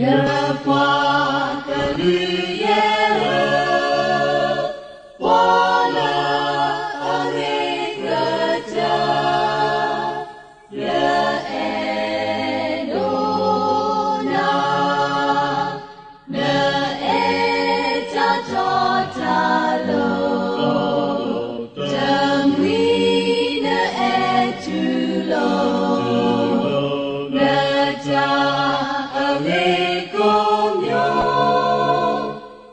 ယပှၤကလုာ်ယဲၢ်ဧၢ, ပှၤလၢအဂ့ၤကစၢ် ယအဲၣ်ဒိးနၤ, နအဲၣ်တၢ်တီတၢ်လိၤ, တမှံၤနအဲၣ်တူၢ်လိာ်, နတၢ်အဂ့ၤကိးမံၤ,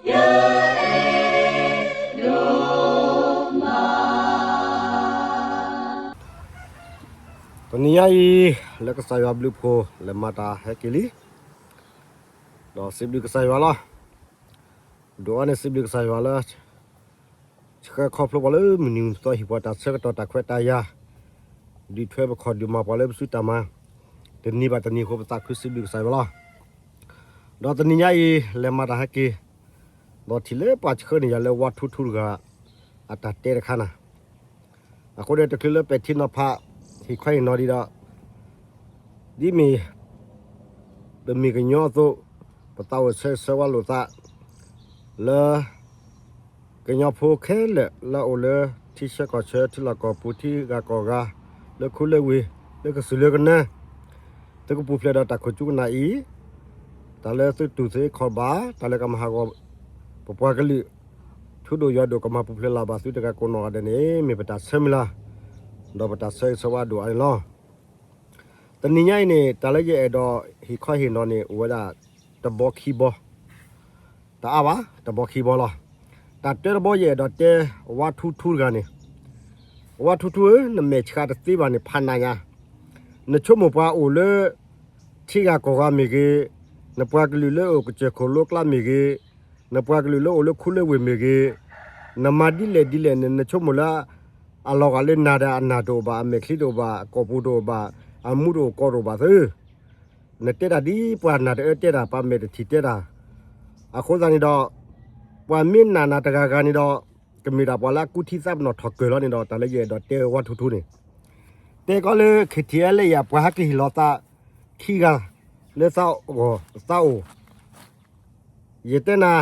ယအဲၣ်ဒိးမး. တနံၤညါအံၤ လၢကစၢ်ယွၤဘျုးဖှိၣ် လဲၤမၤတၢ်ဟဲက့ၤလံ, ဒီးစံးဘျုးကစၢ်ယွၤလီၤ. ဒိးအီၤန့ၣ်စံးဘျုးကစၢ်ယွၤလၢ ဆှၢခီဖျိပှၤလၢမုၢ်နံၤမုၢ်သီ ဟ့ၣ်ပှၤတၢ်ဆၢကတီၢ်တၢ်ခွဲးတၢ်ယာ်, ဒုးထွဲပခီၣ်ဒုးမၤပှၤလၢပစုတၢ်မၤ, တနံၤဘၣ်တနံၤအဃိ ပသးခုစံးဘျုးကစၢ်ယွၤလီၤ. ဒီးတနံၤညါအံၤ လဲၤမၤတၢ်ဟဲက့ၤ, ဒီးထံၣ်လၢပှၤဆှၢန့ၢ်ယၤလၢဝါထူထူတဂၤ အတၢ်တဲတခါနၤ, အဃိန့ၣ် တချုးလၢပဲာ်ထံနီၤဖး ဟ့ၣ်ခီဟ့ၣ်နီၤဒံးဒီး, ဒ်မ့ၢ် ပမ့ၢ်ကညီအသိး, ပသးအိၣ်ဆၢဂ့ၤဆၢဝါလိာ်သး လၢ ကညီဖိခဲလၢာ်လၢအအိၣ်လၢထံဆၢကီၢ်ဆၢ ထံလီၢ်ကီၢ်ပူၤ ထံဂၤကီၢ်ဂၤ, လၢခူလၢဝ့ၢ်, လၢကစၢၢ်လၢကနၢ, သုကပူၤဖျဲးဒီးတၢ်ခိၣ်ကၠူကနၣ်အံၤ, တၢ်လၢသုတူၢ်သုခီၣ်ဘၣ် တၢ်လၢကမၤဟးဂီၤ ပပှၤကလုာ် ထူဒိၣ်ယွၤဒိၣ် ကမၤပူၤဖျဲးလၢ်ဘၣ်သုတဂၤကိးနီၢ်ဂၤဒဲးန့ၣ် မ့ၢ်ပတၢ်ဆၢမုၢ်လၢ်, ဒီးပတၢ်ဆၢဂ့ၤဆၢဝါဒိၣ်အါန့ၣ်လီၤ. တနံၤညါအံၤန့ၣ် တၢ်လၢယအဲၣ်ဒိးဟ့ၣ်ခီဟ့ၣ်နီၤန့ၣ် အိၣ်ဝဲဒၣ်တဘီခံဘီ, တအါဘၣ် တဘီခံဘီလီၤ. တၢ်တၢတဘီယအဲၣ်ဒိးတဲ ဝါထူထူတဂၤန့ၣ်, ဝါထူထူဧၢ, နမဲာ်ဆှးတသ့ဘၣ်န့ၣ် ဖးနးညါ, နဆိကမိၣ်ပှၤအိၣ်လၢ ထံဂၤကီၢ်ဂၤမ့ၢ်ဂ့ၤ, နပှၤကလုာ်လၢအိၣ်ကစၢၢ်ခိၣ်လိကျါမ့ၢ်ဂ့ၤ, နပှၤကလုာ်လၢအိၣ်လၢခူလၢဝ့ၢ်မ့ၢ်ဂ့ၤ, နမၤဒ်လဲၣ်ဒ်လဲၣ်န့ၣ် နဆိကမိၣ်လၢ အလီၤဂာ်လၢနၤဒီးအနၢ်တအိၣ်ဘၣ်, အမဲာ်ချံတအိၣ်ဘၣ်, အကိာ်ပူၤတအိၣ်ဘၣ်, အမူတအိၣ်ကီတအိၣ်ဘၣ်သု, နတဲတၢ်ဒ်ပှၤနၢ်တအၢတဲတၢ် ပှၤမဲာ်တထံၣ်တဲတၢ်, အဃိသတးန့ၣ်ဒီး ပှၤမ့ၢ်နာ်နၤတဂၤဂၤန့ၣ်ဒီး ကမ့ၢ်ဒၣ်ပှၤလၢအကူထံသးပနီၣ်ထီၣ်ကၢၢ်လီၤန့ၣ်ဒီး တၢ်လၢယအဲၣ်ဒိးတဲဝါထူထူန့ၣ်, တဲကီးလၢ ခ့ထံအဲလၢယၤ ပှၤဟဲက့ၤဟ့ၣ်လီၤသးခံဂၤ လၢသးဂီၢ်သးအိၣ်, ယတဲနၤ,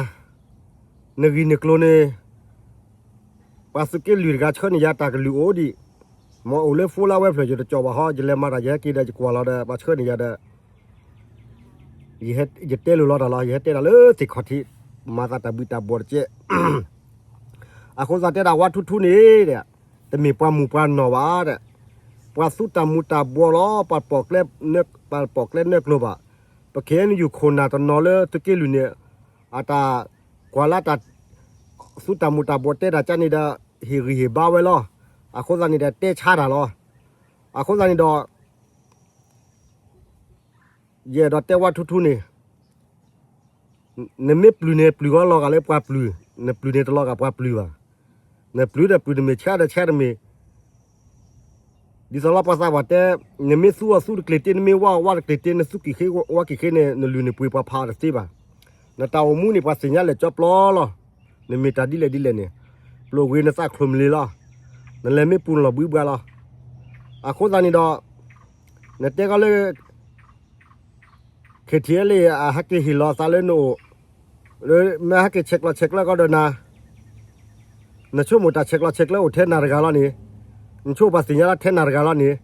နဂံၢ်နကျိၤန့ၣ် ပှၤသုးက့လွံၢ်တဂၤဆှၢန့ၢ်ယၤတၢ်ကလုၢ်အိၣ်ဒံး, မ်အိၣ်လၢဖိလၢအဝဲဖျၢၣ် ယတကၠီၣ်ဘၣ်ဟီ, ယလဲၤမၤတၢ်ယဟဲက့ၤဒီး ယကွၢ်လီၤဒီး ပှၤဆှၢန့ၢ်ယၤဒီး ယတဲလိၤလီၤတၢ်လီၤ, ယဟဲတဲတၢ်လၢသ့ၣ်ခီၣ်ထံး, မၤသးတၢ်ဘှံးတၢ်ဘှီးတကဲး, အဃိသတးတဲဒၣ်ဝါထူထူန့ၣ်ဒီး တမ့ၢ်ပှၤမူးပှၤနီၢ်ဘၣ်ဒီး, ပှၤသူတၢ်မူးတၢ်ဘှီးလီၤ, ပှၤပိာ်ကျဲ, ပှၤပိာ်ကျဲနၢကျိၤဘၣ်, ပခဲအံၤနယူၢ်ခိၣ်နၢ်တနီၤလၢသုးက့လွံၢ်န့ၣ်, အတၢ်ကွၢ်လၢတၢ် သူတၢ်မူးတၢ်ဘှီးတဲတၢ်ကန့ၣ်ဒီး ဟ့ၣ်ဂံၢ်ဟ့ၣ်ဘါဝဲလီၤ, အဃိသတးန့ၣ်ဒီးတဲဆါတၢ်လီၤ, အဃိသတးန့ၣ်ဒီး ယအဲၣ်ဒိးတဲဝါထူထူန့ၣ်, နမ့ၢ်ပျုၤန့ၣ် ပျုၤဂီၢ်လီၤဂာ်လၢပှၤပျုၤ, နပျုၤန့ၣ်တလီၤဂာ်ပှၤပျုၤဘၣ်, နပျုၤဒီးပျုၤတမ့ၢ် ဆါဒီးဆါတမ့ၢ်, ဒ်သိးလီၤပှၤသးပှၢ်တဲ, နမ့ၢ်သူအီၤသူတကျ့ၤတ့, နမ့ၢ်ဝါအီၤဝါတကျ့ၤတ့, နသူကံၣ်ဃ့ဝါကံၣ်ဃ့န့ၣ် နလုၢ်န့ၣ်ပှ့ၤပှၤဖးအီၤတသ့ဘၣ်, နတၢ်အိၣ်မူန့ၣ် ပှၤသ့ၣ်ညါလဲၣ်ကၠီပျီလီၤ, နမ့ၢ်တၢ်ဒ်လဲၣ်ဒ်လဲၣ်န့ၣ်, ပျိာ်ဂ့ၤနသးချိၣ်မုၢ်လ့လီၤ, နလဲၤမ့ၢ်ပူၤနလီၤဘှံးဘှါလီၤ, အဃိသတးန့ၣ်ဒီး နတဲကီးလၢ ခ့ထံအဲလ့ၣ် အဟဲက့ၤဟ့ၣ်လီၤသးလၢနအိၣ်, မ့ၢ်ဟဲက့ၤဆဲးကျိးဆဲးကျၢကီးဒီးနၤ, နဆိကမိၣ်တၢ်ဆဲးကျိးဆဲးကျၢအိၣ်ထဲနၤတဂၤလီၤန့ၣ်, နဆိကမိၣ်ပှၤသ့ၣ်ညါလၢထဲနၤတဂၤလီၤန့ၣ်,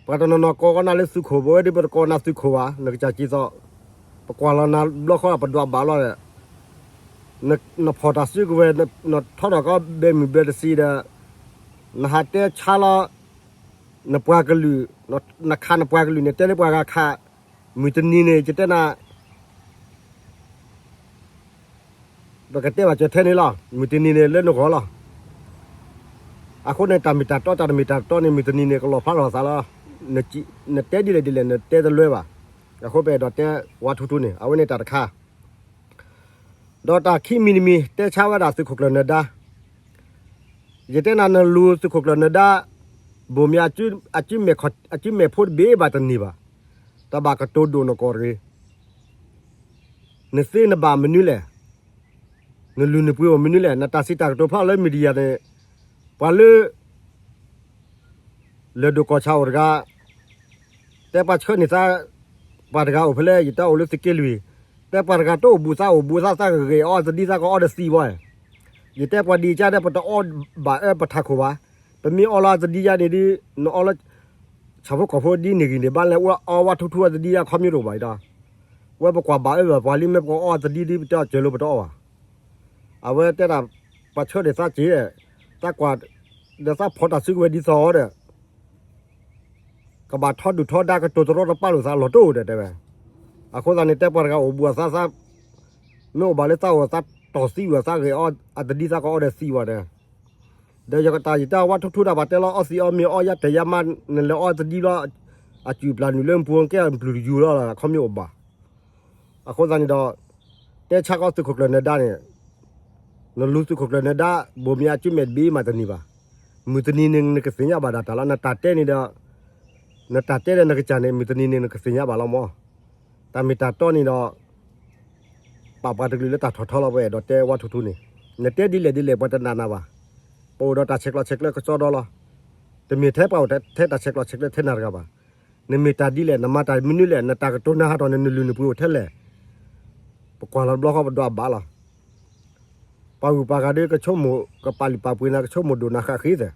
ပှၤတနီၤနီၤကိးကီးနၤလၢသုးခိၣ်, ပဝဲဒၣ်ပတကိးနၤသုးခိၣ်ဘၣ်, နကစၢ်က့ၤသိး, ပကွၢ်လီၤနၤဘျီဃီ ပဒွးဘၣ်လီၤဒီး, နဖီၣ်တၢ်စုကဝဲၤ, နထီထီၣ်ကီးဘဲမုၢ်ဘဲတစံးဒီး, နဟးတဲဆါလီၤ နပှၤကလုာ်, နခးနပှၤကလုာ်န့ၣ် တဲလၢပှၤဂၤခး, မုၢ်တနံၤန့ၣ် ယတဲနၤ, ပကတဲဘၣ်စၢၤထဲန့ၣ်လီၤ, မုၢ်တနံၤန့ၣ်လၢနဂီၢ်လီၤ. အဃိန့ၣ် တၢ်မ့ၢ်တၢ်တီ တၢ်တမ့ၢ်တၢ်တီန့ၣ် မုၢ်တနံၤန့ၣ် ကလီၣ်ဖျါလီၤသးလီၤ. နတဲဒ်လဲၣ်ဒ်လဲၣ် နတဲတလွဲဘၣ်. အဃိပအဲၣ်ဒိးတဲဝါထူထူန့ၣ် အဝဲန့ၣ်တၢ်တခါ ဒီးတၢ်ခံမံၤတမံၤ တဲဆါဝဲဒၣ်သုးခိၣ်ကျၢၢ်နၢၤဒါ, ယတဲနၤ နလူၤသုးခိၣ်ကျၢၢ်နၢၤဒါ, ဘိၣ်မၠး အစုမဲာ်ဖိတဘ့ၣ်ဘၣ်တန့ၢ်ဘၣ်, တဘၣ်ကတိၤဒိၣ်နကိာ်တဂ့ၤ. နသ့နဘၣ်မနုၤလဲၣ်, နလုၢ်နပှ့ၤအိၣ်မနုၤလဲၣ်, နတၢ်စံးတၢ်ကတိၤဖျါလၢ media န့ၣ်, ပှၤလၢ လၢၢ်ဒိၣ်ကီၢ်ဆၣ်အိၣ်တဂၤ တဲပှၤဆှၢန့ၢ်သး ပှၤတဂၤအိၣ်ဖဲလဲၣ် ယတဲအိၣ်လၢသုးက့လွံၢ်, တဲပှၤတဂၤတအိၣ်ဘူးသးအိၣ်ဘူးသးသးဂ့ၤဂ့ၤအီၣ်တဒံသးကအီၣ်ဒီးသံဝဲ, ယတဲပှၤဒံးကါဒီး ပတအီၣ်ဘၣ်အၢပထးခိၣ်ဘၣ်, ပမ့ၢ်အီၣ်လီၤတဒံယါန့ၣ်ဒ် နအီၣ်လၢ ဆၣ်ဖိကီၢ်ဖိဒ်န့ၣ်ဂံၢ်န့ၣ်ဘၣ်လဲၣ် အီၣ်ဝဲထူထူအတဒံယါခီမ့ၢ်တအိၣ်ဘၣ်အံၤဒီး, ဝဲပကွၢ်ဘၣ်အၢဘၣ်ပှၤလံ မ့ၢ်ပကအီၣ်တဒံဒ်ပတဲအီၣ်စၢၤလၢပတအီၣ်ဘၣ်. အဝဲတဲဒၣ် ပှၤဆၢဒၣ်သးက့ၤ, သးကွၢ်, ဒီးသးဖီတၢ်စုကဝဲၤဒ်သိးအီၤဒီး ကဘၣ်ထီဒုၣ်ထီဒါကတိၤတရီတပါလိာ်သးလီၤတိၣ်ဒီးတဲဝဲ, အဃိသတးန့ၣ် တဲပှၤတဂၤအိၣ်ဘူးအသးသး, မ့ၢ်အိၣ်ဘၣ်လၢသးအိၣ်သးတီၢ်သံဝဲသးဂ့ၤအီၣ်အတဒံသးကအီၣ်ဒီးသံဝဲဒီး, ဒီးယကတၢ်ယတဲဝဲထူထူဒၣ်ပှၤတဲလီၤအီၣ်သံအီၣ်မ့ၤအီၣ်ယါတဲာ်ယါမး နလဲၤအီၣ်တဒံလီၤ, အစုၣ်ပျၢ်နုာ်လၢနပူၤကဲပျုၢ်တယူၤလီၤ ခီမ့ၢ်အိၣ်ဘၣ်. အဃိသတးန့ၣ်ဒီး တဲဆါကီသုးခိၣ်ကျၢၢ်နၢၤဒါန့ၣ် နလူၤသုးခိၣ်ကျၢၢ်နၢၤဒါ ဘိၣ်မၠးအစုမဲာ်တဘ့ၣ်မးတနံၤဘၣ်. မုၢ်တနံၤန့ၣ်နကသ့ၣ်ညါဘၣ်ဒၣ်တၢ်လီၤ နတၢ်တဲန့ၣ်ဒီး, နတၢ်တဲဒီးနကစၢ်န့ၣ် မုၢ်တနံၤန့ၣ်နကသ့ၣ်ညါဘၣ်လီၤမး. တၢ်မ့ၢ်တၢ်တီန့ၣ်ဒီး ပာ်ပှၤတကလုာ်လၢတၢ်ထီၣ်ထီလီၤ ပအဲၣ်ဒိးတဲဝဲထူထူန့ၣ်, နတဲဒ်လဲၣ်ဒ်လဲၣ်ပှၤတနာ်နၤဘၣ်. ပအိၣ်ဒီးတၢ်ဆဲးကျိးဆဲးကျၢကစီဒီလီၤ. တမ့ၢ်ထဲပှၤအိၣ်ထဲတၢ်ဆဲးကျိးဆဲးကျၢထဲနၤတဂၤဘၣ်. နမ့ၢ်တၢ်ဒ်လဲၣ် နမၤတၢ်မနုၤလဲၣ် နတၢ်ကတိၤနၤဟးထီၣ်န့ၣ် နလုၢ်နပှ့ၤအိၣ်ထဲလဲၣ်. ပကွၢ်လီၤတဘျီဃီပဒွးဘၣ်လီၤ. ပှၤဂုၤပှၤဂၤဒီးကဆိကမိၣ် ကပာ်လုၢ်ပာ်ပှ့ၤနၤ ကဆိကမိၣ်ဒိၣ်နၤဃၣ်ဃ့သ့ၣ်,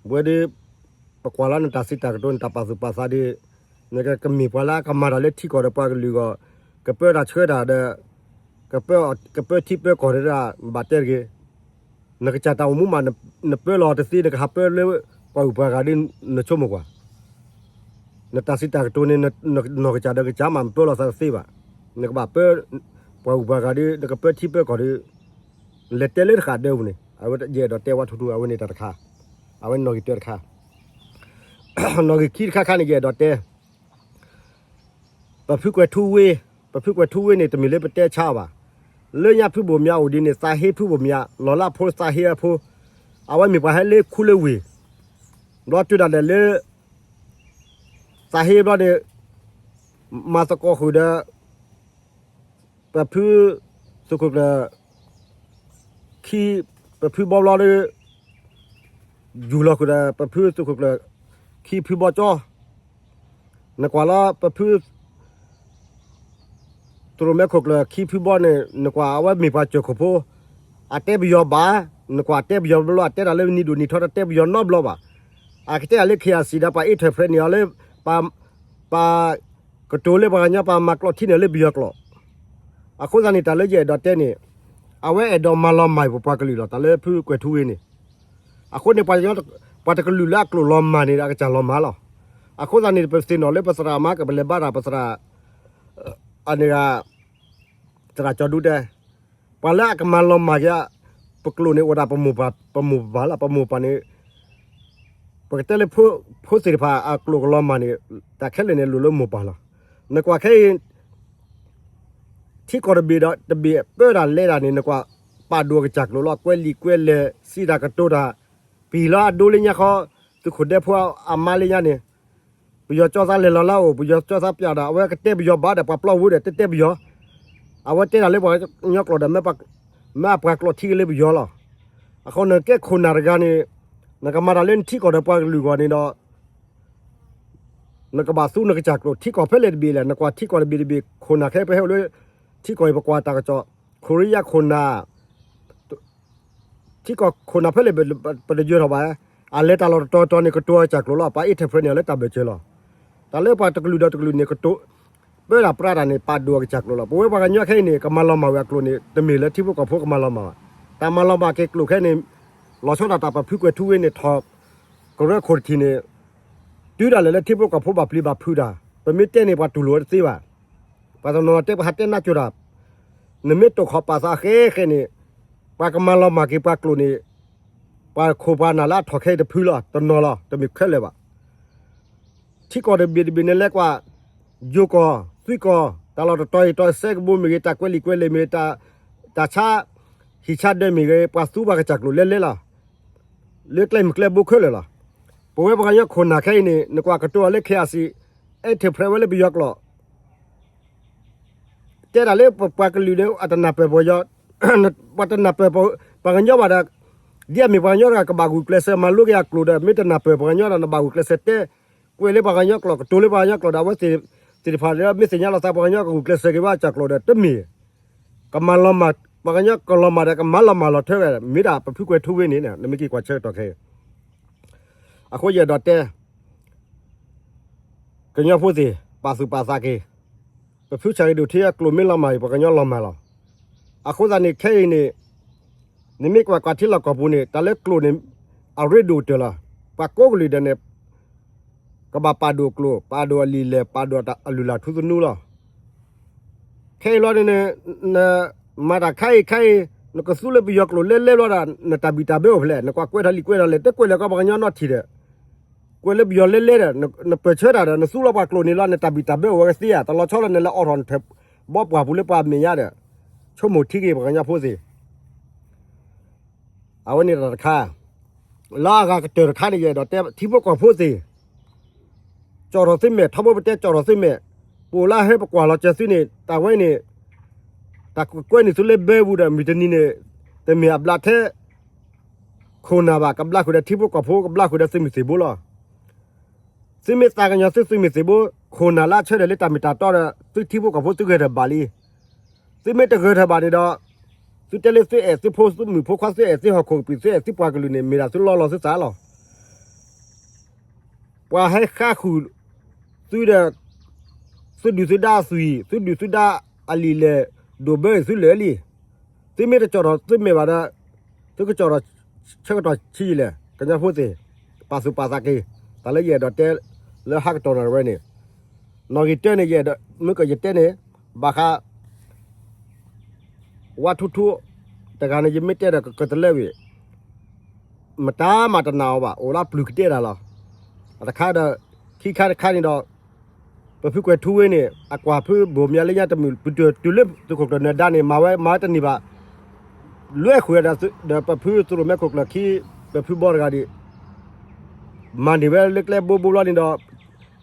ဝဲဒီး ပကွၢ်လီၤနတၢ်စံးတၢ်ကတိၤ နတၢ်ပာ်သူၣ်ပာ်သးဒီး နကမ့ၢ်ပှၤလၢအကမၤတၢ်လၢထံကီၢ်ဒီးပှၤကလုာ်အဂီၢ်, ကပၢတၢ်ဆှၢတၢ်ဒီး ကပၢထံပၢကီၢ်ဒီး ဘၣ်တဲတဂ့ၤ. နကစၢ်တၢ်အိၣ်မူမး နပၢလီၤတသ့ နကဟးပၢလၢပှၤဂုၤပှၤဂၤဒီး နဆိကမိၣ်ကွၢ် နတၢ်စံးတၢ်ကတိၤန့ၣ် နီၢ်ကစၢ်ဒီးကစၢ်မး နပၢလီၤသးတသ့ဘၣ်. နကဘၣ်ပၢ ပှၤဂုၤပှၤဂၤဒီး နကပၢထံပၢကီၢ်ဒီး လဲၤတဲလၢတဃၣ်ဒၢပူၤန့ၣ် အဝဲယအဲၣ်ဒိးတဲဝဲထူထူ အဝဲန့ၣ်တၢ်တခါ, အဝဲနီၣ်ဂံၢ်တၢတခါ, နီၣ်ဂံၢ်ခံတခါခါန့ၣ် ယအဲၣ်ဒိးတဲ ပဖုကွဲၤထူဝ့, ပဖုကွဲၤထူဝ့န့ၣ် တမ့ၢ်လၢပတဲဆါအီၤဘၣ်. လၢညါဖုဘိၣ်မၠးအိၣ်ဒ်န့ၣ် သးဟ့ဖုဘိၣ်မၠး လီၤလၢဖိသးဟ့အဖိ, အဝဲမ့ၢ်ပှၤဟဲလၢခူလၢဝ့ၢ်, ဘျီတုၤဒၣ်လဲာ်လၢ သးဟ့ဘျီန့ၣ် မၤသကိးဃုာ်ဒီး ပဖု သုးခိၣ်ကျၢၢ် ခံ ပဖုဘီဘျီဒီး ယူၢ်လီၤဃုာ်ဒီး ပဖုသုးခိၣ်ကျၢၢ် ခံဖုဘီကၠီ, နကွၢ်လၢ ပဖု သရိၣ်မဲခိၣ်ကျၢၢ် ခံဖုဘီန့ၣ် နကွၢ်အဝဲမ့ၢ်ပှၤစၢၢ်ခိၣ်ဖိ, အတဲပယီၤဘၣ်, နကွၢ်တဲပယီၤဘျီ အတဲတၢ်လၢနံၤဒိၣ်နံၤထီတတဲပယီၤနီတဘျီဘၣ်. အကတဲတၢ်လၢ ခ့ၣ်အၣ်စံၣ် ဒီးပှၤ interpret န့ၣ်အီၤလၢ ပှၤ ကတိၤလၢပှၤကညီ ပှၤမၤကျိးထံန့ၣ်လၢပယီၤကျိာ်. အဃိသတးန့ၣ် တၢ်လၢယအဲၣ်ဒိးတဲန့ၣ် အဝဲအဲၣ်ဒိးမၤလီၤမၢ်ပပှၤကလုာ်လီၤ. တၢ်လၢဖုကွဲၤထူဝ့န့ၣ် အဃိန့ၣ် ပှၤကညီ ပှၤတကလုာ်လၢအကျိာ်လီၤမၢ်န့ၣ် အကစၢ်လီၤမၢ်လီၤ. အဃိသတးန့ၣ် ပသ့ၣ်နီၣ်လၢပသရၣ်မါ ကပလဲၤဘါတၢ်ပသရၣ် အန့ၣ်ဂၤ သရၣ်ကၠီဒူတဲ ပှၤလၢအကမၤလီၤမၢ်က့ၤ ပကျိာ်န့ၣ်အိၣ်ဒၣ်ပမိၢ်ပၢ်လီၤ. ပမိၢ်ပၢ်န့ၣ် ပကတဲလၢ ဖိသ့ၣ်တဖၣ်အကျိာ်ကလီၤမၢ်န့ၣ် တၢ်ခဲလၢာ်န့ၣ်လိၣ်လၢမိၢ်ပၢ်လီၤ. နကွၢ်ခဲအံၤ ထံကီၢ်တဘ့ၣ်ဒီးတဘ့ၣ်ပၢတၢ်လဲၤတၢ်န့ၣ် နကွၢ် ပာ်ဒိၣ်အကစၢ်ကျိာ်လီၤ. ကွဲးလံာ်ကွဲးလဲၢ် စံးတၢ်ကတိၤတၢ် ပဟံၣ်လီၤအဒိလၢညါဃီ သုးခိၣ်ဒဲဖိအမါလၢညါန့ၣ် ပယီၤကၠီသးလဲၤလီၤလၢအအိၣ် ပယီၤကၠီသးပျးဒီး အဝဲကတဲပယီၤဘၣ်ဒီး ပှၤပျီဝဲဒီး တတဲပယီၤ, အဝဲတဲတၢ်လၢပှၤကညီကျိာ်ဒီး မ့ၢ်အပှၤကျိာ်ထံက့ၤလၢပယီၤလီၤ. အဃိန့ၣ် ကဲခိၣ်နၢ်တဂၤန့ၣ် နကမၤတၢ်လၢနထံကီၢ်ဒီးပှၤကလုာ်အဂီၢ်န့ၣ်ဒီး နကဘၣ်သူနကစၢ်ကျိာ် ထံကီၢ်ဖဲလဲၣ်တဘ့ၣ်လဲၣ် နကွၢ်ထံကီၢ်တဘ့ၣ်တဘ့ၣ် ခိၣ်နၢ်ခဲအံၤ ပဟဲအိၣ်လၢ ထံကီၢ်အံၤ ပကွၢ်တၢ်ကစီၣ် ခိရံယါခိၣ်နၢ် ထံကီၢ်ခိၣ်နၢ်ဖဲလဲၣ် ပတယၢၤထီၣ်ဘၣ်. အလဲၤတၢ်လီၢ်တတီၤတီၤန့ၣ် ကတိၤအကစၢ်ကျိာ်လီၤ. ပှၤ interpret န့ၢ်အီၤလၢတၢ်ဘၢၣ်စၢၤလီၤ. တၢ်လၢပှၤတကလုာ်ဒီးတကလုာ်န့ၣ် ကတိၤ ပၢတၢ်ပြးတၢ်န့ၣ် ပာ်ဒိၣ်အကစၢ်ကျိာ်လီၤ. ပဝဲပှၤကညီခဲအံၤန့ၣ် ကမၤလီၤမၢ်ဝဲအကျိာ်န့ၣ် တမ့ၢ်လၢထံဖိကီၢ်ဖိကမၤလီၤမၢ်ဘၣ်. တၢ်မၤလီၤမၢ်က့ၤကျိာ်ခဲအံၤန့ၣ် လီၤဆီဒၣ်တၢ် ပဖုကွဲၤထူဝ့န့ၣ် ထီၣ်ကရၢခိၣ်တထံၣ်န့ၣ် တုၤဒၣ်လဲာ်လၢထံဖိကီၢ်ဖိဘၣ်ပျံၤဘၣ်ဖုးတၢ် ပမ့ၢ်တဲန့ၣ် ပှၤတူၢ်လိာ်ဝဲတသ့ဘၣ်. ပှၤတနီၤတဲပှၤဟးတဲနးကၠိတၢ် နမ့ၢ်တိာ်ခီၣ်ပာ်သးဃဲဃဲန့ၣ် ပှၤကမၤလီၤမၢ်က့ၤပှၤကျိာ်န့ၣ် ပှၤခိၣ်ပှၤနၢ်လၢအထီၣ်ခဲအံၤတဖုလီၤ တနီၤလီၤ တမ့ၢ်ခဲလၢာ်ဘၣ်. ထံကီၢ်တဘ့ၣ်တဘ့ၣ်န့ၣ်လဲၤကွၢ် ယိၤကီၢ် သွံကီၢ် တၢ်လီၢ်တတီၤအံၤတီၤ စဲကဘိမ့ၢ်ဂ့ၤ တၢ်ကွဲးလံာ်ကွဲးလဲၢ်မ့ၢ်ဂ့ၤ တၢ်ဆါ ဟံၣ်ဆါဒၢးမ့ၢ်ဂ့ၤ ပှၤသူပှၤကစၢ်ကျိာ်လဲၤလဲၤလီၤ. လၢကျဲမုၢ်ကျဲဘိခဲလၢာ်လီၤ. ပဝဲပှၤကညီခိၣ်နၢ်ခဲအံၤန့ၣ် နကွၢ်ကတိၤအီၤလၢ ခ့ၣ်အၣ်စံၣ် interpret ဝဲလၢပယီၤကျိာ် တဲဒၣ်လၢပပှၤကလုာ်န့ၣ် အတနၢ်ပၢၢ်ပယီၤ, ပှၤတနၢ်ပၢၢ်ပှၤကညီဘၣ်ဒီး ဒ်အမ့ၢ်ပှၤကညီတဂၤကဘၣ်ဂုာ်ကျဲးစၢးမၤလိက့ၤအကျိာ်ဒီး မ့ၢ်တနၢ်ပၢၢ်ပှၤကညီဒီး နဘၣ်ဂုာ်ကျဲးစၢးတဲ ကွဲးလၢပှၤကညီကျိာ် ကတိၤလၢပှၤကညီကျိာ်ဒီး အဝဲသ့ၣ် သ့ၣ်တဖၣ်လၢမ့ၢ်သ့ၣ်ညါလီၤသး ပှၤကညီကဂုာ်ကျဲးစၢးက့ၤဘၣ်ကၠီၣ်ကျိၤဒီးတမ့ၢ်, ကမၤလီၤမၢ်, ပှၤကညီကလီၤမၢ်ဒီးကမၤလီၤမၢ်လီၤထၢဝဲ မ့ၢ်ဒၣ်ပဖုကွဲၤထူဝ့န့ၣ် နမ့ၢ်က့ၤကွၢ်ဆၢကတီၢ်ခဲအံၤ အဃိယအဲၣ်ဒိးတဲ ကညီဖိသ့ၣ် ပာ်သူၣ်ပာ်သးက့ၤ, ပဖုဆၣ်ဂ့ၤဒိၣ်ထံအကျိၤမ့ၢ်လီၤမၢ်အံၤ ပှၤကညီလီၤမၢ်လီၤ. အဃိသတးန့ၣ် ခဲအံၤန့ၣ် နမ့ၢ်ကွၢ်ကွၢ်ထံလီၢ်ကီၢ်ပူၤန့ၣ် တၢ်လၢကျိၤန့ၣ် အရ့ဒိၣ်ကတၢၢ်လီၤ. ပှၤကိးကလုာ်ဒဲးန့ၣ် ကဘၣ်ပာ်ဒိၣ်ကျိၤ, ပာ်ဒိၣ်အလံာ်လဲၢ်, ပာ်ဒိၣ်အလုၢ်လၢ်ထူသနူလီၤ. ခဲအံၤလီၤန့ၣ် နမၤတၢ်ခါအံၤခါအံၤ နကသူလၢပယီၤကျိာ်လဲလဲလီၤဒီး နတၢ်ဘံၣ်တၢ်ဘၢအိၣ်ဖဲလဲၣ်, နကွၢ်ကွဲးထီၣ်လံာ်ကွဲးထီၣ်လဲၣ်, တကွဲးလၢၤကီးပှၤကညီနီၢ်ထံၣ်ဒီး ကွဲးလၢပယီၤလဲလဲဒီး နပၢၢ်ဆၢတၢ်ဒီး နသူလီၤပှၤကျိာ်န့ၣ်လီၤ နတၢ်ဘံၣ်တၢ်ဘၢအိၣ်ဝဲကသ့ဧါ, တလီၤဆီလၢနလဲၤအိးထီၣ်နထၢၣ်ဘီပှၢ်ပူၤလၢပှၤမဲာ်ညါဒီး ဆိကမိၣ်ထံက့ၤပှၤကညီဖိသ့ၣ် အဝဲန့ၣ်တၢ်တခါ, လၢအဂၤကတၢၢ်တခါန့ၣ် ယအဲၣ်ဒိးတဲထံဖိကီၢ်ဖိသ့ၣ် ကၠီၣ်ထီၣ်သုမဲာ်, ထီဘိပတဲကၠီၣ်ထီၣ်သုမဲာ်, ပအိၣ်လၢဟဲပကွၢ်လီၤစၢၤသုန့ၣ် တၢ်ဝဲန့ၣ် တၢ်ကွဲးန့ၢ်သုလၢဘဲပူၤဒီး မုၢ်တနံၤန့ၣ် တမ့ၢ်အဘျးထဲ ခိၣ်နၢ်ဘၣ်, ကဘျးဃုာ်ဒီးထံဖိကီၢ်ဖိ, ကဘျးဃုာ်ဒီးသုးမုၢ်သံၣ်ဘိလီၤ. သုမ့ၢ်သးကညီၤသုသုးမုၢ်သံၣ်ဘိ, ခိၣ်နၢ်လၢအဆၢထၢၣ်လၢတၢ်မ့ၢ်တၢ်တီဒီး သုထံဖိကီၢ်ဖိသုဂဲၤထၢၣ်ဘၣ်လံ. သုမ့ၢ်တဂဲၤထၢၣ်ဘၣ်န့ၣ်ဒီး သုတဲလၢသုအဲၣ်သုဖိသုမုၣ်ဖိခွါ, သုအဲၣ်သုဟီၣ်ခိၣ်ကပံာ်, သုအဲၣ်သုပှၤကလုာ်န့ၣ် မ့ၢ်ဒၣ်သုလီလီၤသုသးလီၤ. ပှၤဟဲဃါဃုာ်သုဒီး သုဒုၣ်သုဒါအသွံၣ်, သုဒုၣ်သုဒါအလံာ်လဲၢ်ဒိၣ်ဘၢအံၤ သုလၢာ်လံ. သုမ့ၢ်တကၠီၣ်ထီၣ်သုမဲာ်ဘၣ်ဒီး သုကကၠီၣ်ထီၣ်ဆၢကတီၢ်ဆံးယံာ်လဲၣ်. ကညီဖိသ့ၣ်, ပာ်သူၣ်ပာ်သးက့ၤ, တၢ်လၢယအဲၣ်ဒိးတဲလၢဟါကတီၢ်နၣ်ရံၣ်ဝဲန့ၣ်, နီၣ်ဂံၢ်တၢန့ၣ် ယအဲၣ်ဒိး မ့ၢ်ကယတဲန့ၣ် ဘၣ်ဃး ဝါထူထူ တဂၤန့ၣ် ယမ့ၢ်တဲဒီးကကတလၢဝံၤ မတၤမးတနာ်အီၤဘၣ်, အိၣ်လၢပျုၤကတဲတၢ်လီၤ. အတခါဒီး ခံခါတခါန့ၣ်ဒီး ပဖုကွဲၤထူဝ့န့ၣ် အကွၢ်ဖုဘိၣ်မၠါလၢညါတမုာ် ပတုာ်တုၤလၢသုးခိၣ်ကျၢၢ်နၢၤဒါန့ၣ် မၤဝဲမၤဝဲတန့ၢ်ဘၣ်, လွဲဃုာ်ဒီး ဒီးပဖုသုးရိၣ်မဲခိၣ်ကျၢၢ်ခံ ပဖုဘီတဂၤဒံး မၤန့ၢ်ဝဲလၢကျဲဘိဘိလီၤန့ၣ်ဒီး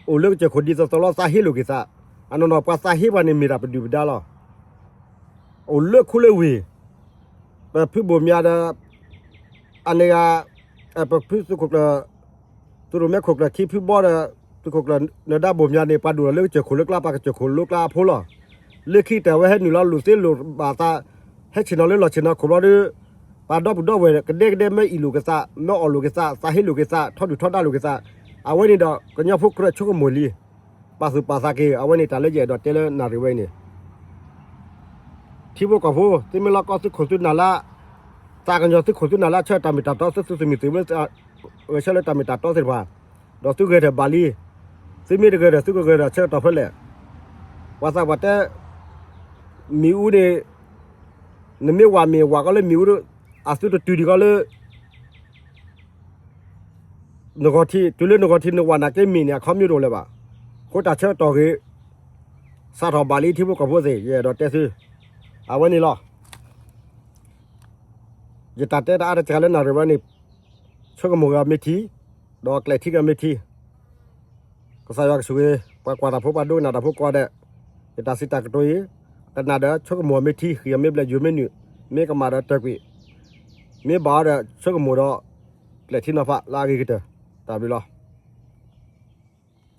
အိၣ်လၢကစၢၢ်ခိၣ်ဒ်သိးသိးလီၤ သးဟ့လိာ်က့ၤသး, အနီၢ်နီၢ်ပှၤသးဟ့ပှၤန့ၣ် မ့ၢ်ဒၣ်ပဒုၣ်ပဒါလီၤ. အိၣ်လၢခူလၢဝ့ၢ်, ပဖုဘိၣ်မၠါဒီး အန့ၣ်ဂၤ ပဖုသုးခိၣ်ကျၢၢ် သုးရိၣ်မဲခိၣ်ကျၢၢ်ခံဖုဘီဒီး သုးခိၣ်ကျၢၢ်နၢၤဒါဘိၣ်မၠါန့ၣ် ပှၤဒိၣ်ထီၣ်လၢကစၢၢ်ခိၣ်လၢကျါ ပှၤကစၢၢ်ခိၣ်လၢကျါအဖိလီၤ. လၢခံကတၢၢ်ဝဲဟဲနုာ်လီၤလိာ်သ့လိာ်ဘၣ်သး, ဟဲဆ့ၣ်နီၤလၢလီၢ်ဆ့ၣ်နီၤခိၣ်ဘျီဒီး ပှၤဒီပုၢ်ဒီဝဲၢ်ကဒဲကဒဲမ့ၢ်အ့ၣ်လိာ်က့ၤသး, မ့ၢ်အီၣ်လိာ်က့ၤသး, သးဟ့လိာ်က့ၤသး, ထီဒုၣ်ထီဒါလိာ်က့ၤသး, အဝဲန့ၣ်ဒီး ကညီဖိကြၢးဆိကမိၣ်လံ, ပာ်သူၣ်ပာ်သးက့ၤ, အဝဲန့ၣ်တၢ်လၢယအဲၣ်ဒိးတဲလၢနၣ်ရံၣ်ဝဲအံၤန့ၣ် ထံဖိကီၢ်ဖိ, သုမ့ၢ်လီၤကီသုးခိၣ်သုးနၢ်လၢ သးကညီၤသုးခိၣ်သုးနၢ်လၢဆၢတၢ်မ့ၢ်တၢ်တီ, သုသုးမုၢ်သံၣ်ဘိ ဂဲၤဆၢလၢတၢ်မ့ၢ်တၢ်တီသ့ၣ်တဖၣ်, ဒီးသုဂဲၤထၢၣ်ဘၣ်လံ. သုမ့ၢ်တဂဲၤထၢၣ် သုကဂဲၤထၢၣ်ဆၢကတီၢ်ဖဲလဲၣ်. ပှၤသးပှၢ်တဲ မ့ၣ်အူန့ၣ် နမ့ၢ်ဝးမ့ၣ်ဝးကီးလၢမ့ၣ်အူ အသုတတုၤဒံးကီးလၢ နဂီၤထံး, တုၤလၢနဂီၤထံး နဝးနာ်က့မ့ၣ်န့ၣ် အခီပညီတအိၣ်လၢၤဘၣ်. အဃိတၢ်ဆၢကတီၢ်ဂ့ၤ စးထီၣ်ဘၣ်လံထံဖိကီၢ်ဖိသ့ၣ်, ယအဲၣ်ဒိးတဲသု အဝဲန့ၣ်လီၤ. ယတၢ်တဲတအါတစှၤလၢနၣ်ရံၣ်ဝဲန့ၣ် ဆိကမိၣ်ဂ့ၤမ့ၢ်ထံ, ဒီးကျဲးထံဂ့ၤမ့ၢ်ထံ, ကစၢ်ယွၤကဆိၣ်ဂ့ၤ ပှၤကွၢ်တၢ်ဖိ ပှၤဒိကနၣ်တၢ်ဖိကိးဂၤဒဲး, ယတၢ်စံးတၢ်ကတိၤအံၤ, ကနၣ်ဒီးဆိကမိၣ်မ့ၢ်ထံ, ဃံမ့ၢ်ဘျဲၣ်, ယုၢ်မ့ၢ်နုာ်, မ့ၢ်ကမၣ်ဒီးတၢၢ်ကွံာ်, မ့ၢ်ဘၣ်အီၤဒီးဆိကမိၣ်ဒီး ကျဲးထံနီၤဖးလၢအဂ့ၤကတၢၢ်, တၢ်ဘျုးလီၤ.